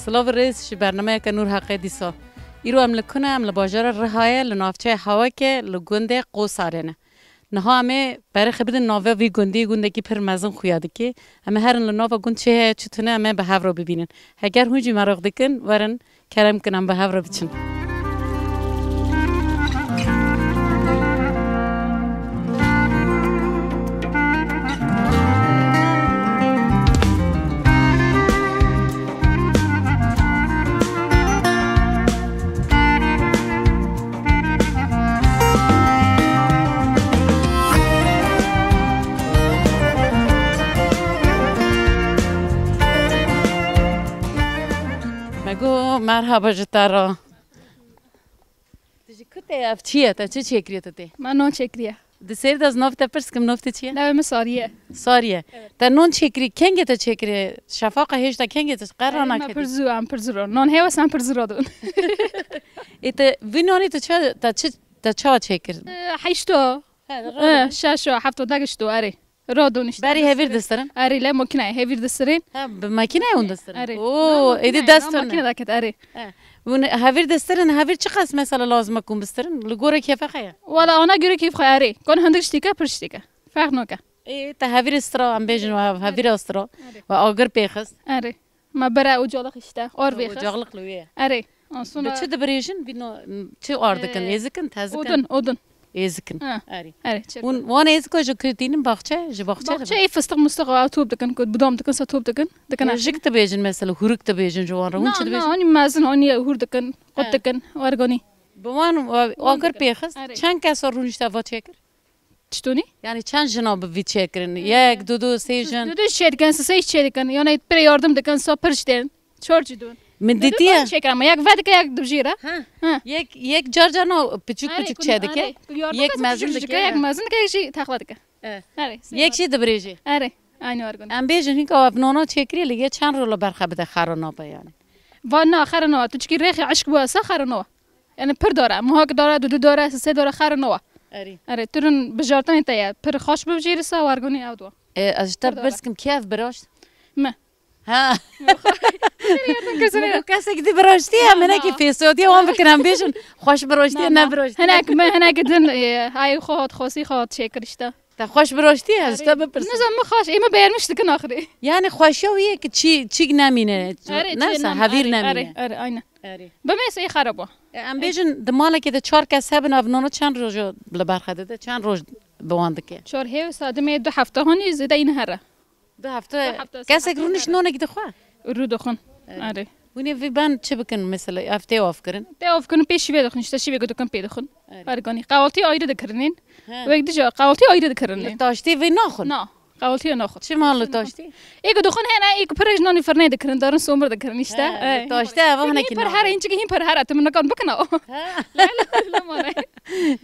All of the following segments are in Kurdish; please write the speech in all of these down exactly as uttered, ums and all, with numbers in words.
Silav û rêz ji bernameyeke Nûr Heqê dîsa. Îro em li ku ne? Em li bajara Rihayê, li navçeya Hewekê, li gundê Qosarê ne. Niha em ê berê xwe bidin navê vî gundî, gundekî pir mezin xuya dike. Em ê herin li nava gund çi heye, çi tune, em ê bi hev re bibînin. Heger hûn jî meraq dikin, werin kerem kin em bi hev re biçin. Me got merhaba ji te re. Tu ji ku te, ev çi ye? Te çi çêkiriye tu tê? Me non çêkiriye. Di sêr de ez nav te pirs kim, nav te çi ye? Navê min Sariye. Sariye. Evet. Te non çêkirî, kengê te çêkirî? Şefaqa hêşta kengê te qerra naketî? Me pir zû, em pir zû ro. Non hêwes em pir zû ro dun. Ê te vî nonê te ça, te çi, te ça çêkir? Heşto. He, şeşo, hefto dagişto, erê. Rodon işte. Berî hevîr distirin? Erê, le makînayê hevîr distirin. Ha, bi makînayê hûn distirin? Erê. Oo, êdî dest tune. Makîne daket, erê. He. Hûn hevîr distirin, hevîr çiqas mesela lazim e ku hûn bistirin? Li gorê kêfê xwe ye? Wala ana göre kêf xwe, erê. Kon hindik ştîke, pir ştîke. Ferq nake. Ê, te hevîr istira, em bêjin we hevîr istira. Erê. We agir pêxist. Erê. Me bere ocalix işte, ar vêxist. Ocalix li wê ye. Erê. Bi çi dibirêjin? Vîno, çi ar dikin? Êzikin, tezikin? Odin, odin. Êzikin. Ha. Erê. Erê, çêk. Hûn wan êziko ji ku tînin baxçe, ji baxçe? Baxçe ê fistiq mistiq a top dikin, ku budam dikin, sa top dikin. Dikin. Jik dibêjin mesela, hûrik dibêjin ji wan re. Hûn çi dibêjin? Na, na, hanî mezin, hanî hûr dikin, qut dikin, wergonî. Bi wan agir pêxist. Erê. Çend kesa rûnişte va çêkir? Çitonî? Yani çend jina bi vî çêkirin? Yek, du, du, sê jin? Du, du çêdikin, sê çêdikin. Yani pire yardım dikin, sa pir jidên. Çor jidun. Min dîtiye. Çêkir ama yek vedike, yek dibjîre. Ha. Yek, yek car carna piçûk piçûk çêdike. Yek mezin dike, yek mezin dike, yek jî texla dike. Yek jî dibirêjî. Erê, aynı argon. Em bêjin hinka ev nona çêkirî li yê çend rolo berxe bide xero nabe yani. Va na xero nabe. Tu çikî rêxê eşk bû esa xero nabe. Yani pir dore. Muhak dore, dudu dore, sisê dore, xer no. Erê. Erê, tu rin bijartinê te ye. Pir xweş bibijêrî sa wargonî ew dua. E, ez ji te bipirs kim kê ev biraşt? Me. Ha. Yardım kesine. Kesek di biraştiye, em hinekî fêsotiye wan bikin, em bêjin xweş biraştiye, ne biraştiye. Hinek me, hinek din, e, ay xwe hat, xwesî xwe hat çêkir işte. Te xweş biraştiye, ez ji te bipirsim. Nizam min xweş, ê min beğenmiş dikin axirê. Yani xweşiya wî ye ki çî, çîk nemîne. Erê, neyse, hevîr nemîne. Erê, erê, aynen. Erê. Bi me sey xerab bû. E, em bêjin di malekê de çar kes hebin, ev nona çend roj li ber xwe dide, çend roj bi wan dike? Çar hêv sadimê du hefte hanî zêde îne here. Du hefte. Du hefte, kesek rûniş nonekî dixwe? Rû dixwin. Erê. Hûn ê vê ben çi bikin mesela, ev tê avkirin? Tê avkirin pê şîvê dixwin, işte şîvê ku dikin pê dixwin. Erê. Erganî. Qehwaltî ayrı dikirinên. He. Wek dija qehwaltî ayrı dikirinên. Li taştê vê naxwin? Na. Qehwaltiyê naxwin. Çima li taştê? Ê ku dixwin hene, ê ku pirêj nanî firnê dikirin, darin somir dikirin işte. He, li taştê eva hinekî naxwin. Hîn pir here, înçikî hîn pir here, tu min nikan bikina. He. La, la, la, la, mane.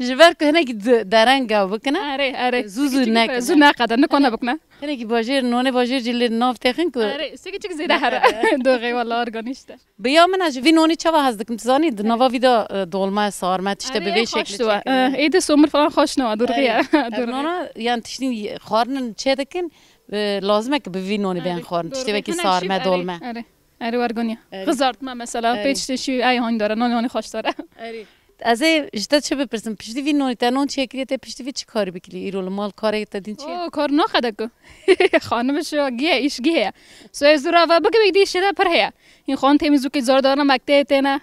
Ji ber ku hinekî dereng ew bikine. Erê, erê. Zû zû ne. Zû ne qede, nikane bikine. Hinekî bajêr, nonê bajêr jî lê nav têxin ku. Erê, sê keçik zêde here. Doxê wala arganî işte. Bi ya min e, ji vî nonî çawa hez dikim, tu zanî, di nava vî de, e, dolma, sarme, tiştê bi vê şeklî çêkirin. Ê de somir falan xweş ne, dûrxiye. Ev nona, yan tiştî xwarinin çê dikin, e, lazim e ki bi vî nonî bên xwarin. Tiştê wekî sarme, dolme. Erê, erê, wergonî. Xizartma mesela, pê tiştê şî, ey hanî dore, nonê hanî xweş dore. Erê. Ez ê ji te çi bipirsim? Piştî vî nonî te non çêkiriye, te piştî vî çi karî bikirî? Îro li mal karê te din çi ye? O, kar naxede ku. Xanim şo gihe, îş gihe. So ez rava bike wek dî şire pir heye. Hîn xan temîzûkê zor dana mekteyê têne.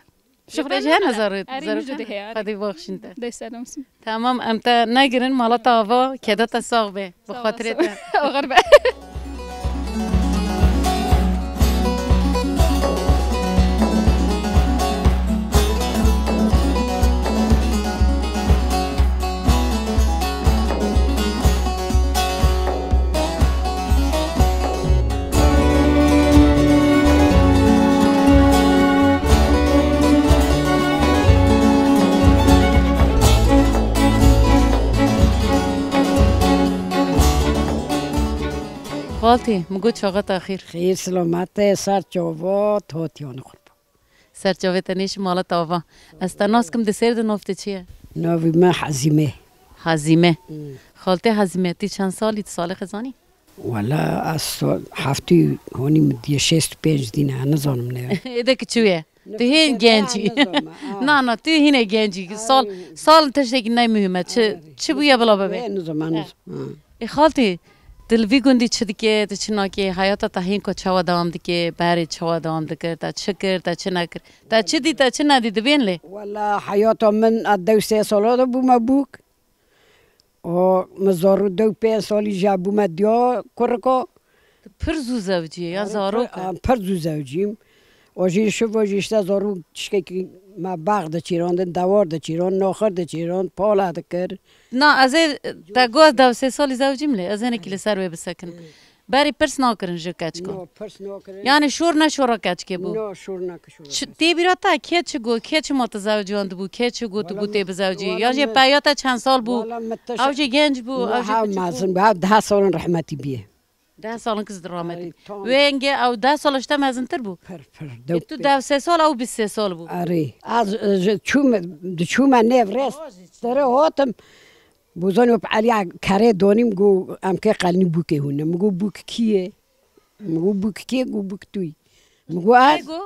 Şixulê hene zarê. Erê, zarê jî de heye, erê. Xwedê baxşîn te. Dê selam sin. Tamam, em te negirin, mala te ava, keda te sax be. Bi xatirê te. Axir be. Xaltî, min got çaxa te xêr. Xêr, silamet e, ser çava, hatiyan xurba. Ser çavê te nêşim, mala te ava. Ez te nas kim, di sêr de nav te çi ye? Navê me Hazîme. Hazîme. Hmm. Xaltê Hazîme, tî çend salî, tu salê xwe zanî? Wala ez so-, heftê honî min diye şêst û pênc dîne, nizanim ne. Êdek çi ye? Tu hên genc î. Nizanim, ha. Na, na, tu hîne genc î. Sal, sal tiştekî ne muhîm e. Çi, çi bûye bila bibe? Ê, nizanim, nizanim. Ha. Ê xaltî, tu li vî gundî çi dike, tu çi nake, heyata te hîn ku çawa dewam dike, berê çawa dewam dikir, te çi kir, te çi nekir? Te çi dî, te çi nedî, dibên lê? Wala heyata min a dew sê sala de bûme bûk. O, min zarû dew pênc salî jî bûme diya kurika. Tu pir zû zewciyê, ya zarok e. Em pir zû zewcîm. O jî şivo jî işte zarû tiştekî me bax diçîrandin, dewar diçîrand, naxir diçîrand, pala dikir. Na, ez ê te got dew sê salî zewcîm lê, ez hinekî li ser wê bisekin. Berî pirs nakirin ji keçika. No, pirs nakirin. Yani şor ne şora keçikê bû. No, şor nake şora. Çi, tê bîra te kê çi got, kê çima tu zewciyandibû, kê çi got tu bû tê bizewcî? Wala, wala, yan jî peya te çend sal bû? Wala, min te ew jî genc bû, ew jî ha, mezin bû, ha, deh salin rehmetî bîye. Deh salin kız rahmetî. Ay, tam. Wê hingê ew deh sal ji te mezintir bû. Pir, pir. E, tu dew sê sal, ew bîst sê sal bû. Erê. Ez, e, ji çûme, diçûme nêv rêz. Tere hatim. Bûzan û Eliya kerê donîm gu em kê qelnî bûkê hûn ne. Min gu bûk kî ye? Min gu bûk kê? Gu bûk tu yî. Min gu ez. Kê gu?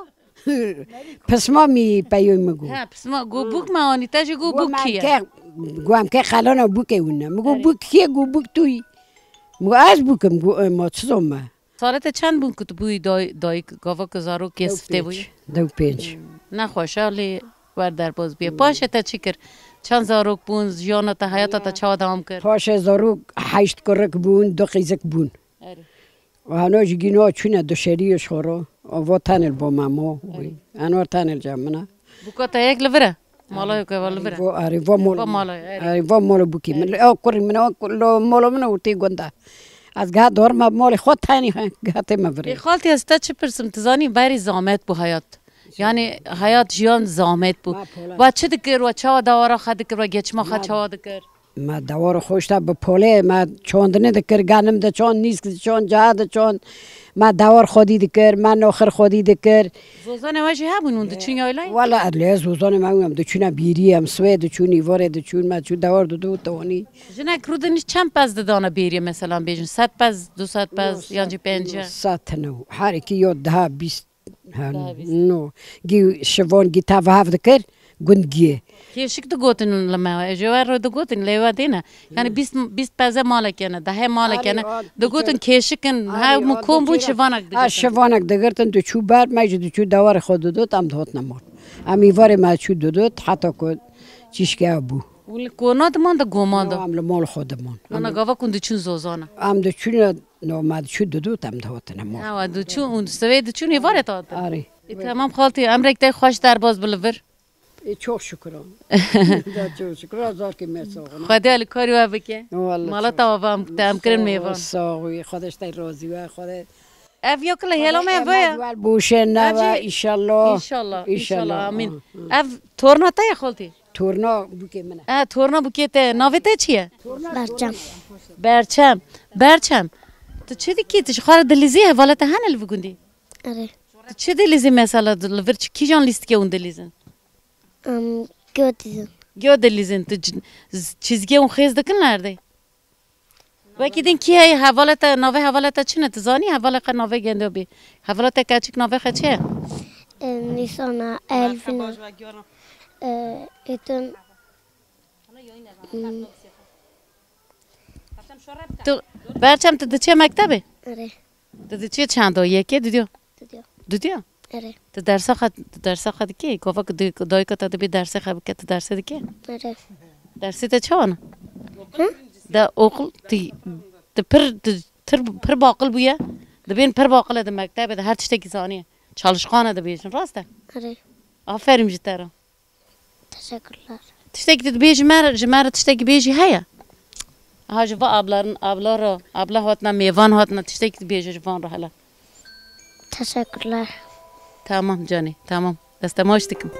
Pisma mî peyoy min gu. Ha, pisma gu bûk me anî, te jî gu bûk kî ye? Gu em kê qelana bûkê hûn ne. Min gu bûk kê? Gu bûk tu yî. Min gu ez bûk im, gu, e, ma çi zon me? Salê te çend bûn ku tu bûyî day-, dayik, gava ku zarokê siftê bûyî? Dew pênc. Nexweş e, lê wer derbas bûye. Paşê te çi kir? Çend zarok bûn, jiyana te, heyata te çawa dewam kir? Paşê zarok heşt kurik bûn, du qîzik bûn. Erê. Û heno jî gîno çûne duşerî ji xwe re. Û vo tenê li bo me mo. Erê. Heno tenê li cem min e. Bûka te yek li vir e? Mala yek eva li vir e? Vo, erê, vo mol. Vo mala, erê. Erê, vo mol bûkî. Min, erê, o kurî min, o kur-, lo molo min û tê gunda. Ez geha dorma molê xwe tenî, geha tê me virê. Ê xaltî, ez te çi pirsim? Tu zanî berî zamet bû hayat. Yani hayat, jiyan zamet bû. Ma pola. Wa çi dikir, wa çawa dawara xwe dikir, wa geçima xwe çawa dikir? Ma dawar xwe işte bi polê, ma çandinê dikir, ganim diçand, nîsk diçand, caha diçand. Ma dawar xwedî dikir, ma noxir xwedî dikir. Zozanê we jî hebûn, hûn diçûn yaylayê? Wala ez lê zozanê me em diçûne bîrî, em swê diçûn, îvarê diçûn, me çû dawar didu tonî. Jinek rûdinî çend pez didane bêrî, mesela bêjin sed pez, du sed pez, yan jî pêncî? Sed tine. Her iki yo daha bîst. Daha bîst. No. Gî şivan gî tev hev dikir, gund gî. Kêşik digotin li me, ji we re digotin, lê we dêne. Yani bîst, bîst peze malek hene, dehê malek hene. Digotin kêşik in, hev min kom bûn, şivanek digirtin. Ha, şivanek digirtin, diçû ber, me jî diçû dewarê xwe didot, em dihotine mal. Em îvarê me çû didot, heta ku çîşke bû. Hûn li kona diman de goman de? Em li mal xwe diman. Ana gava kun diçûn zozana? Em diçûn, no, me diçû didot, em dihotine mal. Ha, we diçûn, hûn sivê diçûn êvarê te hatin? Arê. E, tamam xaltî, emrek te xweş derbas bi li vir. E, çok şükür. Da çok şükür. Azar ki me sağ olun. Xwedê li karî we bike. Vallahi mala te ava em, te em kirin mêvan. Sağ ol. Xwedê ji te razî we. Xwedê. Ev yok le hêla me ve. Wel bûşe nava inşallah. İnşallah. İnşallah. Amin. Ev torna te ye xaltî? Torna bûkê min e. E, torna bûkê te. Navê te çi ye? Berçem. Berçem. Berçem. Tu çi dikî? Tu ji xwe re dilîzî, hevalê te hene li vî gundî? Erê. Tu çi dilîzî mesela, li vir çi, kîjan lîstikê hûn dilîzin? Em, giyo dizin. Giyo dilîzin. Tu c-, z-, çîzgê hûn xêz dikin li erdê? Wekî din kî heye? Hevalê te, navê hevalê te çi ne? Tu zanî hevalê qe navê gendo bî? Hevalê te keçik navê qe çi ye? E, Nîsana, Elvina. E, Êtin. Hmm. Tu, Berçem, tu diçê mektebê? Erê. Tu diçê çanda? Yekê, dudiyo? Dudiyo. Dudiyo? Erê. Tu dersa xwe, tu dersa xwe dikê? Gava ku du-, dayika te dibê dersê xwe bike, tu dersê dikê? Erê. Dersê te çawa ne? Hı? De okul, tu, tu pir, tu tir-, pir baqil bûye. Dibên pir baqil e di mektebê de, her tiştekî zanî. Çalışkan e dibêjin, rast e? Erê. Aferîm ji te re. Teşekkürler. Tiştekî tu dibêjî me re, ji me re tiştekî bêjî heye? Ha, ji va ablarin, abla re, abla hatina, mêvan hatina, tiştekî dibêje ji van re hele. Teşekkürler. Tamam canî, tamam. Destemaç dikim.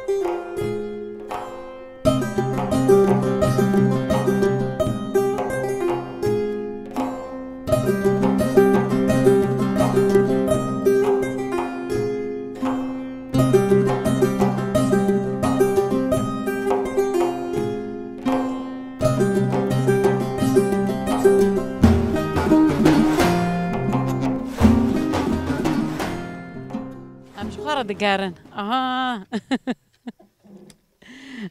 Digerin. Aha.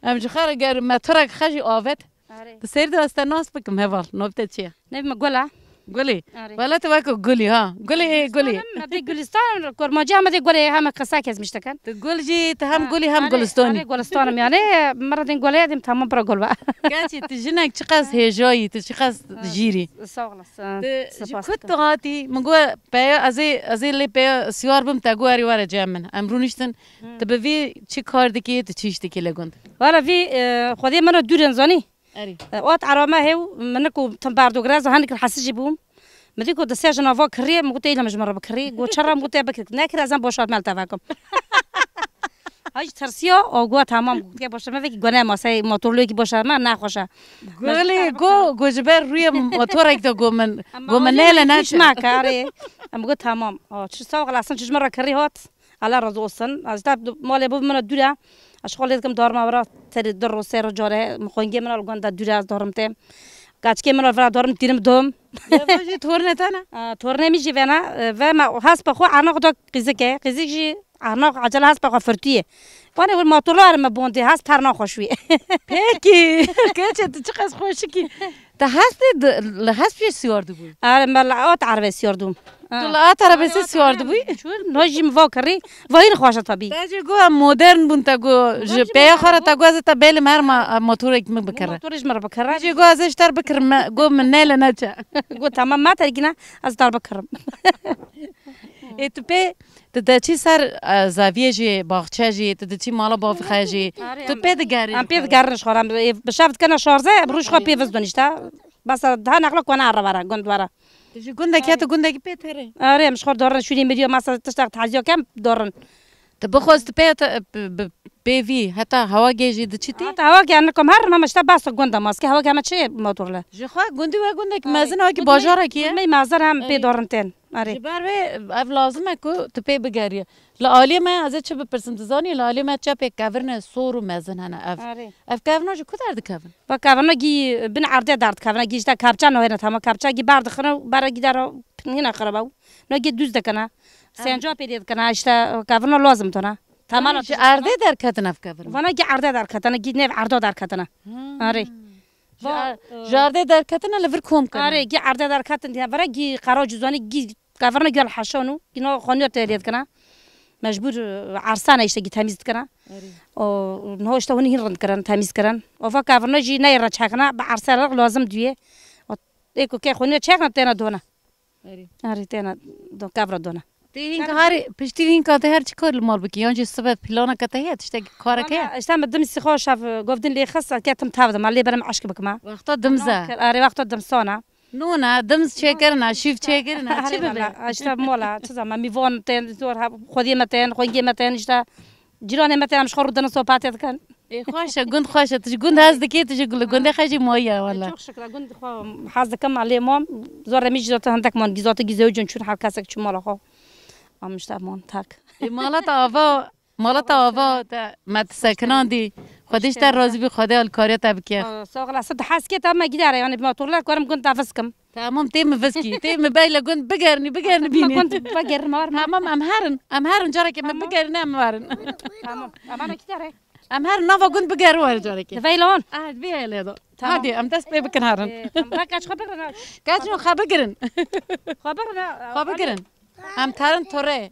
Em ji xwe re ger me torek xwe jî avêt. Arê. Di serî de ez te nas bikim heval. Navê te çi ye? Navê me Gul e. Gulî. Arê. Wele tu weko Gulî ha. Gulî, ê Gulî. Gulistan im, me dê Gulistan im, Kurmancî heme dê Gulê heme qisa kes miştekin. Tu Gul jî, tu hem Gulî hem Gulistan î. Arê, Gulistan im yani. Me re dên Gulê, dêm tamam pira Gul be. Gerçi tu jinek çiqas hêja yî, tu çiqas jîr î. Sağ olasın. Tu ji ku tu hatî? Min got peya ez ê, ez ê lê peya siyar bim, te got erê were cem min. Em rûniştin. Hmm. Tu bi vî çi kar dikî, tu çi iş dikî li gund? Wala vî, e, xwedê min re dûr in zanî. Erê. E, ot arame hew, min ku tim berdogre, ez hin kir hesijî bûm. Min dî ku di sê jina va kirî, min got, "Êlem ji min re bikirî." Got, "Çi re?" Min got, "Te bikir." Nekir, ez em boşaltme li te vekim. Haj tersiya, o got, "Tamam." Got, "Boşaltme vekî gone masey motorluyekî boşaltme, nexweş e." Gulê, go, go ji ber rûyê motorek de go min, go min nêle neçe. Ma karê. Em got, "Tamam." O, çi sağ olasın, çi ji min re kirî hot. Allah razı olsun. Ez ta malê bo min dûr e. Ez xwe lê dikim darma vira terî du ro sê ro care. Min xwengê min al gonda dûr e, ez darim têm. Gaçkê min al vira darim tîrim dom. Ya jî torne te ne? Aa, torne mi jî vena, e, ve me hespa xwe erna xwe da qîzike. Qîzik jî erna xwe acele hespa xwe firtiyê. Vanê wir motorla erme bondê, hesp her naxweş wî. Peki. Keçe tu çiqas xweşikî. Te hespê di, li hespê siyar dibû? Are, me li at erbe siyar dibû. Tu li at erbe sê siyar dibû? Çûn, no jî min va kirî, va hîn xweş e tabî. Te jî got em modern bûn, te got ji peya xwe re te got ez ê te bêlim her ma, motorek min bikire. Motorê ji min re bikire. Jî got ez ê ji te re bikirim, me, got min nêle neçe. Got tamam, me terkîne, ez te re bikirim. Ê tu pê Tu diçî ser, e, zaviyê jî, baxçe jî, tu diçî mala bavê xwe jî, tu pê digerî. Em pê digerin ji xwe re, em, e, bi şev dikene şarze, bi rûj xwe pê vizdin işte. Mesela daha nexla kona re vere, gund vere. Tu ji gundekî ya tu gundekî pê terê? Erê, em ji xwe dorin, şûnî miriyo, mesela tiştek taziyo kem dorin. Tu bixwaz tu pê te, bi, bi, pê vî, heta hewa gê jî diçî tî? Heta hewa gê nikom her, me işte bas gunda maske, hewa gê me çi motorle. Ji xwe gundî we gundek mezin, wekî bajarekî ye? Me mazar hem pê dorin tên. Arê. Ji ber vê ev lazim e ku tu pê bigeriye. Li aliyê me ez ê çi bipirsim, tu zanî, li aliyê me çepê kevirine sor û mezin hene ev. Arê. Ev kevirna ji ku derdikevin? Va kevirna gî bin erdê derdikevin, gî işte kepçe nahêne tamam, kepçe gî berdixine û bere gî dera pinhîne xiraba û. No gî dûz dikine. Senca pê dê dikine, işte kevirna lazim tona. Temel. Ji erdê derketin ev kevirna? Vana gî erdê derketine, gî nêv erda derketine. Hmm. Arê. Ji erdê derketine li vir kom kirine. Arê, gî erdê derketin diye. Vere gî qera cuzanî gî kevirna gel heşan û gî no xoniyo te lê dikine. Mecbur, e, ersane işte gî temiz dikine. Arê. O, no işte hûn hîn rind kirin, temiz kirin. O va kevirna jî neyê re çekine, bi ersane lazim diye. O, ê ku ke xoniyo çekine têne done. Erê. Erê, têna do, kevra dona. Tê hînka herê, piştî hînka te her çi kar li mal bikî? Yan jî sibe planeke te heye, tiştekî kareke heye? Valla, işte min dimsî xwe şev govdin lê xist, ketim tev de, me lê berim eşk bikime. Wexta dimz e. Erê, wexta dimsana. Nûne, dimz çêkirine, şîv çêkirine, çi bibe? Erê, valla, işte mola, çi zaman, mîvan tên, zor, ha, xwediyê me tên, xwengê me tên, işte. Cîranê me tê em ji xwe rûdinin sohbetê dikin. Ê, xweş e, gund xweş e. Tu ji gund hez dikî, tu ji gund-, gundê xwe jî mayî ye, wele. Çok şükür, gund xwe hez dikim, lê mam, zor remî jî zaten hindek man, gî zaten gî zewicin çûn her kesek çû mala xwe. Am işte man tak. Ê, mala te ava, mala te ava, te me tu sekinandî. Xwedê ji te razî bî, Xwedê alkariya te bike. Aa, sağ olasın. Heskê te me gidare, yani, motorlar kuerim gund te vizkim. Tamam, tê min vizkî, tê min beyle gund bigerinî, bigerinî bînî. Gund bigerin, war mı? Tamam, em herin, em herin, carekê min bigerin, em werin. Tamam, em herin kî dere? Em herin nava gund bigerin, werin carekê. Di veylan? Ah, di vê hele da. Tamam. Hadi, em dest pê bikin herin. Ee, tamam. Bak, kaç xwe bigirin ha. Kaç xwe bigirin. Xwe bigirin ha. Xwe bigirin. Em terin torê.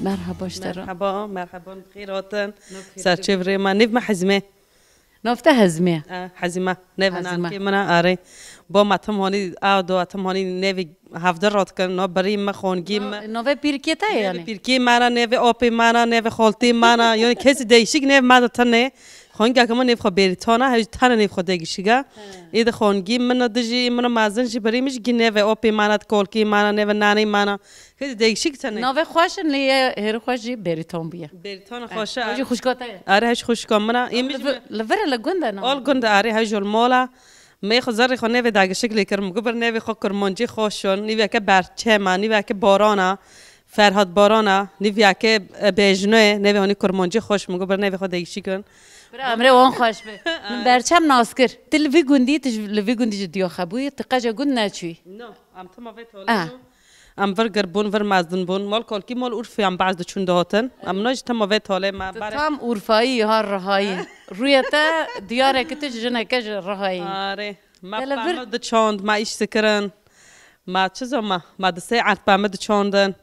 Merhaba ji te re. Merhaba, merhaba, bi xêr hatin. Serçevirê me, nêv me Hezmê. Nav te Hezmê? E, Hezîme. Nêv nankê min e, arê. Bo me tim honî ew do, tim honî nêvî hevdî rot kin, no birî me, xongî me. Navê pîrkê te ye Nêvî yanî? Pîrkê me ne, nêvî opê me ne, nêvî xoltê me ne. Yanî kesî değişik nêv me de tine. Xongî ke me nêv xwe Bêrîtan e, hej tene nêv xwe değişik e. Ê de xongî min e, dijî min e, mezin jî birî min jî gî nêvî opê me ne, kolkê me ne, nêvî nanê me ne. Kesî değişik tine. Navê xweş in lê ye hêrî xweş jî Bêrîtan bûye. Bêrîtan xweş e. Jî xwişka te ye? Are hej xwişka min e. Ê min jî Li vir e li gund e na? Ol gund e, are hej ol mola. Me xwe zerrê xwe nêvê dagişik lê kir. Min got bir nêvê xwe Kurmancî xweş in. Nîveke Berçem e, nîveke Baran e. Ferhat Baran e, nîveke, e, Bejno ye. Nêvê honî Kurmancî xweş, min got bir nêvê xwe değişik in. Bira emrê wan xweş be. Min Berçem nas kir. Tu li vî gundî, tu ji, li vî gundî ji diya xebûyî, tu qeca gund neçûyî? No, em tima vê tolê Ah. no. Em vir gir bûn, vir mezin bûn. Mol kolkî, mol Urfê em behs diçûn dihatin. Em no ji tima vê tolê me Tu bare. tam Urfayî ha Rihayî. Rûyê te diyar e ki tu ji jineke ji Rihayî. Arê. Me Hele vir- peme diçand, me îş dikirin. Me çi zema, me di sê erd peme diçandin.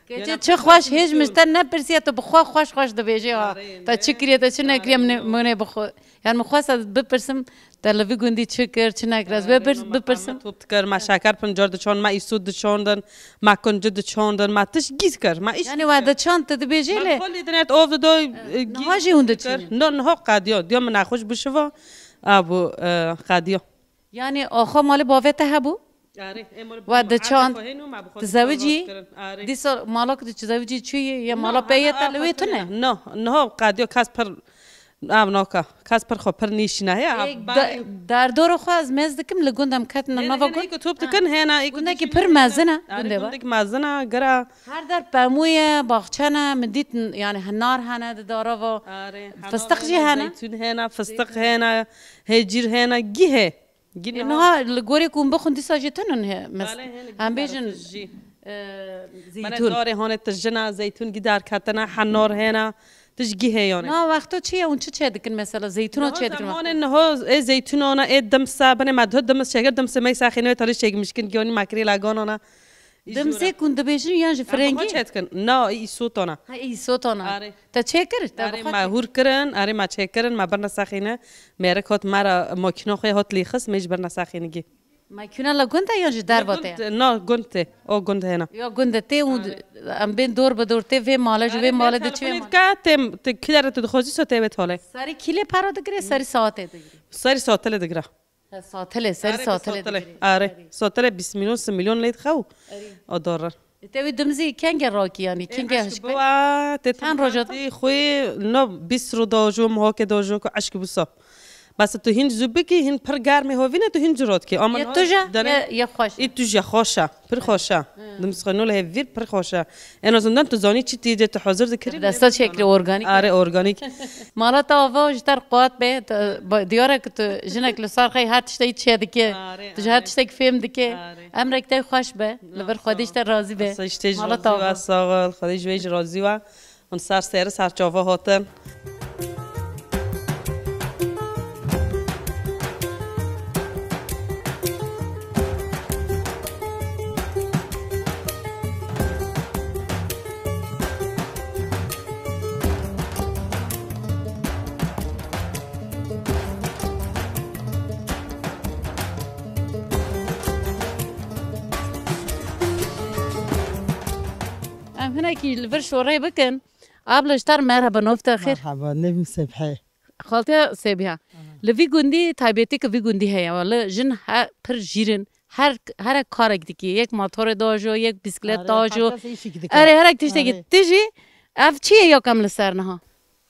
Keçê Yine çi xweş hêj min ji te nepirsiye, tu bi xwe xweş xweş dibêjê ha. Arê, Te ne? çi kiriye, te çi nekiriye, min ê, min ê bi xwe. Yani min xwesta bipirsim, te li vî gundî çi kir, çi nekir. Ez Arê, bipir-, no, me bipirsim. peme top dikir, me şeker pincar diçand, me îsot diçandin, me kunci diçandin, me tişt gîz kir, me îş Yani kir. we diçand tu dibêjê Me lê. xwe lê dinet ov dido, e, gîz Niha jî hûn dikir. diçînin. No, niha qediyo, diyo min nexweş bişiva, a bu, e, qediyo. Yani axa malê bavê te hebû? Arê, ê mor We bi diçand, xwe hêno, me bi xwe tu diçand zewicî? rast kirin. Arê. Dîsa mala ku tu zewicî çûyî, ye No, mala peyê te ana li wê xwe tune? tune. No, niha qediyo kes pir, ev naka. Kes pir xwe pir nîşîne. Heye, Ê, ev de-, bari- derdora xwe ez mêz dikim, li gund em ketin Hêna, nava hêna gund. î ku top Ha. dikin, hêna î ku Gundekî diçin pir hêna. mezin e, Arê, gundê we. gundek mezin e, gira. Her der pemû ye, baxçe ne, min dît, yani hinar hene di dara va. Arê, Fistiq henar jî hene, hene. zeytûn hene, fistiq hene, hêcîr hene, gî hê. Gî E, niha niha li gorê ku hûn bixwin dîsa jî tunun he, mes-, Bale, hene, em gî bêjin, hene, tij jî. e, Bale, zeytûn. Darê hane tijina, zeytûn gî derketine, henar hene, tij gî hê yani. Niha wexto çi ye, hûn çi çê dikin mesela? Zeytûna Niha çê dikin wexto? zemanê niha, ê zeytûn ana, ê dimsa, binê me diho dims çêkir, dimsê me sexîne wê tarî çêkmişkin, giyonî me kirê lagan ana. Î Dimsê jûra. ku hûn dibêjin yan ji Em bi xwe firengî? çê dikin. Na, î îsotana. Ha, î îsotana. Arê. Te çê kir? Te Arê bi xwe me kir? hûr kirin, arê me çê kirin, me birne sexîne. Mêrik hat me re makîna xwe hat lîxist, me ji birne sexîne gî. Makîna li gund e yan ji derve te? Gund, na, gund tê. O gund hêna. Ya gund e tê û Arê. em bên dor bi dor tê vê male ji vê Arê, male tê di çi vê telefonê male? dike, tê, tê kî dere tu dixwazî so tê wê tolê. Serî kîlê para digire, serî saetê digire. Serî saetelê digire. Ha, saetelê, serî Arê, saetelê saetelê. digirî. Arê, Erê. saetelê bîst milyon, si milyon lê dixew. Erê. O dolar. E, te wî dimzî kenge rakî yanî, Ê, kenge eşk hişk be? biwa, tê Çend roja te? tê xwê, no bîst ro dojo, muhake dojo ku eşk bu sap. Bas tu hin zû bikî, hin pir germê hovîne, tu hin cirot ki. Ama Ye no tuja, dene- ye, ye xweş. Î tuja xweş e, pir xweş e. Hı. Dimzî xwe no lê hevîr pir xweş e. En azından tu zanî çi tî de tu hazir dikirî. Desta çekri organik. Arê organik. Mala te ava ji te re quwat be, te, ba, diyar e ku tu jinek li sar xey her tiştekî çêdike, Arê, tu ji her arê. tiştekî fêm dike. Arê. Emrek te xweş be, li vir Xwedê ji te razî be. Sağ ol. Sağ ol, işte ji Mala te razî ava. we, sağ ol. Xwedê ji we jî razî we. Hûn ser sêr, ser çava hatin. Em hinekî li vir şorê bikin. Abla ji te re merheba, nav te xêr? Merheba, nevim Sebhe. Xaltiya Sebiha. Aha. Li vî gundî taybetî ki vî gundî heye, wele jin he pir jîr in. Her, herek karek dikî. Yek motorê dajo, yek bîsiklet Are, dajo. herkes îşik dike. Erê, herek tiştekî. Are. Ti jî ev çi ye ya kem li ser niha?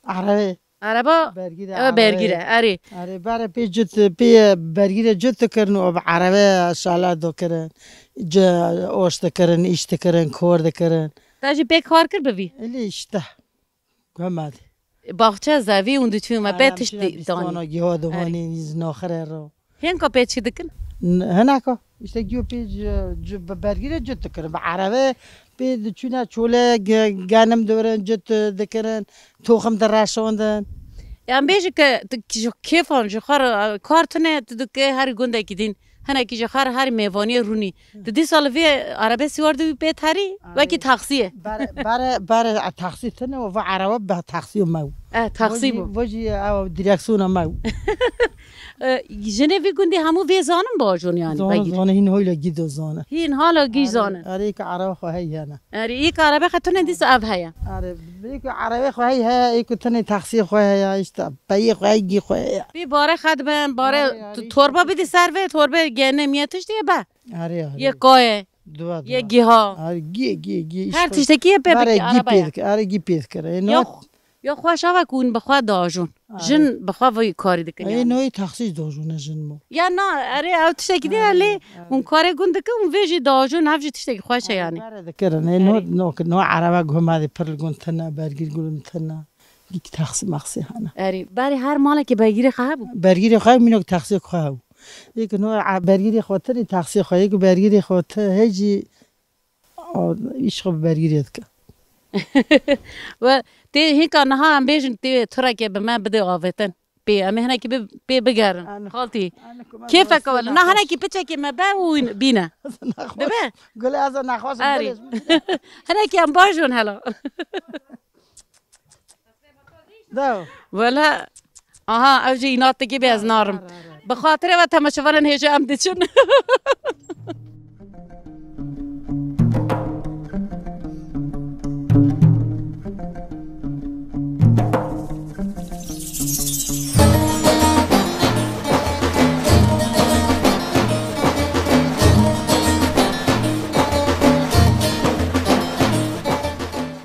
Arabê. Araba? Bergî de Ew arabê. bergî re, erê. Arê, bare pê cit, pê bergî re cit dikirin û bi arabê şala dikirin. Ci oş dikirin, îş dikirin, kor dikirin. Te jî pê kar kir bi vî? Elê işte. Gomad. Baxçe zevî hûn diçûn me pê Arem tişt çira dî-, danî. bistana giha Erê. diwanî, îz naxire ro. Hênka pê çi dikin? N-, hinaka. İşte giyo pê c-, c-, bi bergî re cit dikirin. Bi arebe pê diçûne çole ge-, genim dibirin, cit dikirin, toxim direşandin. Em bêjin ke tu ji kêfan, ji xwe re, kar tune, tu dike herî gundekî din. Hinekî ji xwe re herî mêvaniyê rûnî. Tu dîsa li vê arebe sîwar dibî pê terî, Arê. wekî taksiyê. Bare, bare, bare, taksî tune û va arebe be taksiyê me. Eh, taksî Vojî, bû. vojî ew direksiyona me. E, jinê vî gundî hemû vê zanin bajon yani. Zane, zane, hîn hoyla gî do zane. Hîn hala gî zanin. Erê, erê, ki erebe xwe hey hene. Erê, î ki erebe xwe tune dîsa ev heye. Erê, bê ki erebe xwe hey heye, ê ki tune taksî xwe heye, işte, peyê xwe hey gî xwe heye. Bî bare xwe dibin, bare. Erê, erê, tu torba bidî ser vê, torbe gene miye tiştî ye be. Erê, erê. Ye kaye. Duwa, ye duwa. Giha. Erê, gî, gî, gî, her tiştekî ye pê bikî, gî araba pê ye. Dikir, erê, gî pê dikir. Ê, ya no xwe Ya xweş ava ku hûn bi xwe diajon. Arê. Jin bi xwe vî karî dikin. Ê, yani. Noyê taksî diajone jin mo. Ya na, erê, ew tiştekî din e, lê hûn karê gund dikin û vê jî diajon, ev jî tiştekî xweş e yani. Erê, dikirin. Ê, no, erê. No, no erebe guh me de pir li gund tune, bergîr gund tune. Gîk taksî maksî hene. Erê, berê her malekê bergîrê xwe hebû? Bergîrê xwe hebû, mînok taksî xwe hebû. Yek no e-, bergîrê xwe tune, taksî xwe, yek bergîrê xwe tu, hê jî O, îş xwe bi bergîrê dike. We tê hînka niha em bêjin tê turekê bi me bide avêtin. Pê, em ê hinekî bi-, pê bigerin. Xaltî. Kêfeke wele. Na hinekî piçekê me be û bîne. Dibe? Gule ez nexweşim. Erê. Hinekî em bajon hela. Dew. Wele, aha, ev jî înatekî bê ez narim. Bi xatirê ve temaşevanên hêja em diçin.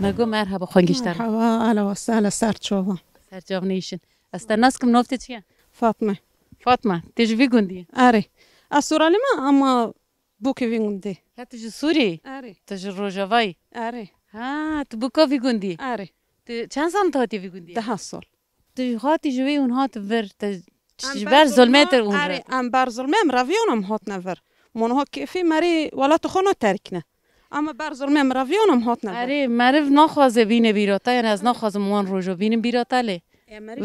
Me got merhaba, xwengîşter. Merhaba, ahla we sehla, ser çavan. Ser çav neyşin. Ez te nas kim, nav te çi ye? Fatma. Fatma, tu ji vî gundî yî? Erê. Ez Suralî me, ama bûkê vî gundî. He, tu ji Sûrî? Erê. Tu ji Rojavayî? Erê. Ha, tu bûka vî gundî? Erê. Tu çend sal tu hatî vî gundî? Deha sal. Tu hatî ji wê hûn hatin vir, te ji ber zulmê te hûn re. Erê, em ber zulmê em reviyan em hatine vir. Mo niha kêfê merî welatê xwe naterikine. Em ber zulmê em reviyan em hatine vir. Erê, meriv naxwaze bîne bîra te, yani ez naxwazim wan roja bînim bîra te lê.